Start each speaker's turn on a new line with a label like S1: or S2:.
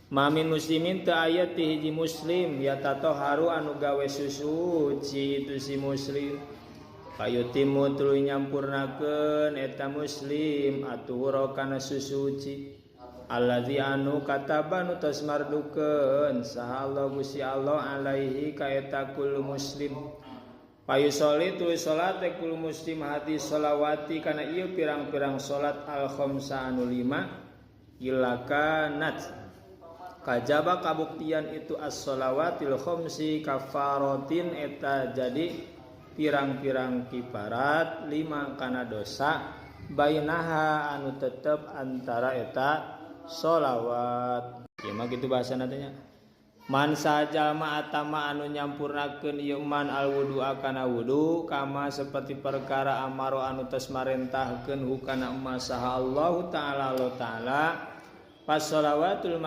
S1: Ma min muslimin teu aya ti hiji muslim yatatoharu anu gawe susuci itu si muslim fayutimmu tuluy nyampurnakeun eta muslim atuhura kana susuci alladzi anu kataba nu tos mardukeun saha Allah Gusti Allah alaihi ka eta kullu muslim fayusolli tuluy salat kullu muslim hati sholawati kana ieu pirang-pirang salat al khamsa anu lima ilakanat kajaba kabuktian itu as-sholawatil khamsi kafaratin eta jadi pirang-pirang kiparat lima kana dosa bainaha anu tetep antara eta sholawat. Ieu mah kitu bahasana teh nya. Man sajalma atama anu nyampurnakeun ieu man al wudu'a kana wudu kama seperti perkara amaro anu tos marentahkeun hukana emas saha Allah taala Allah taala pas sholawatul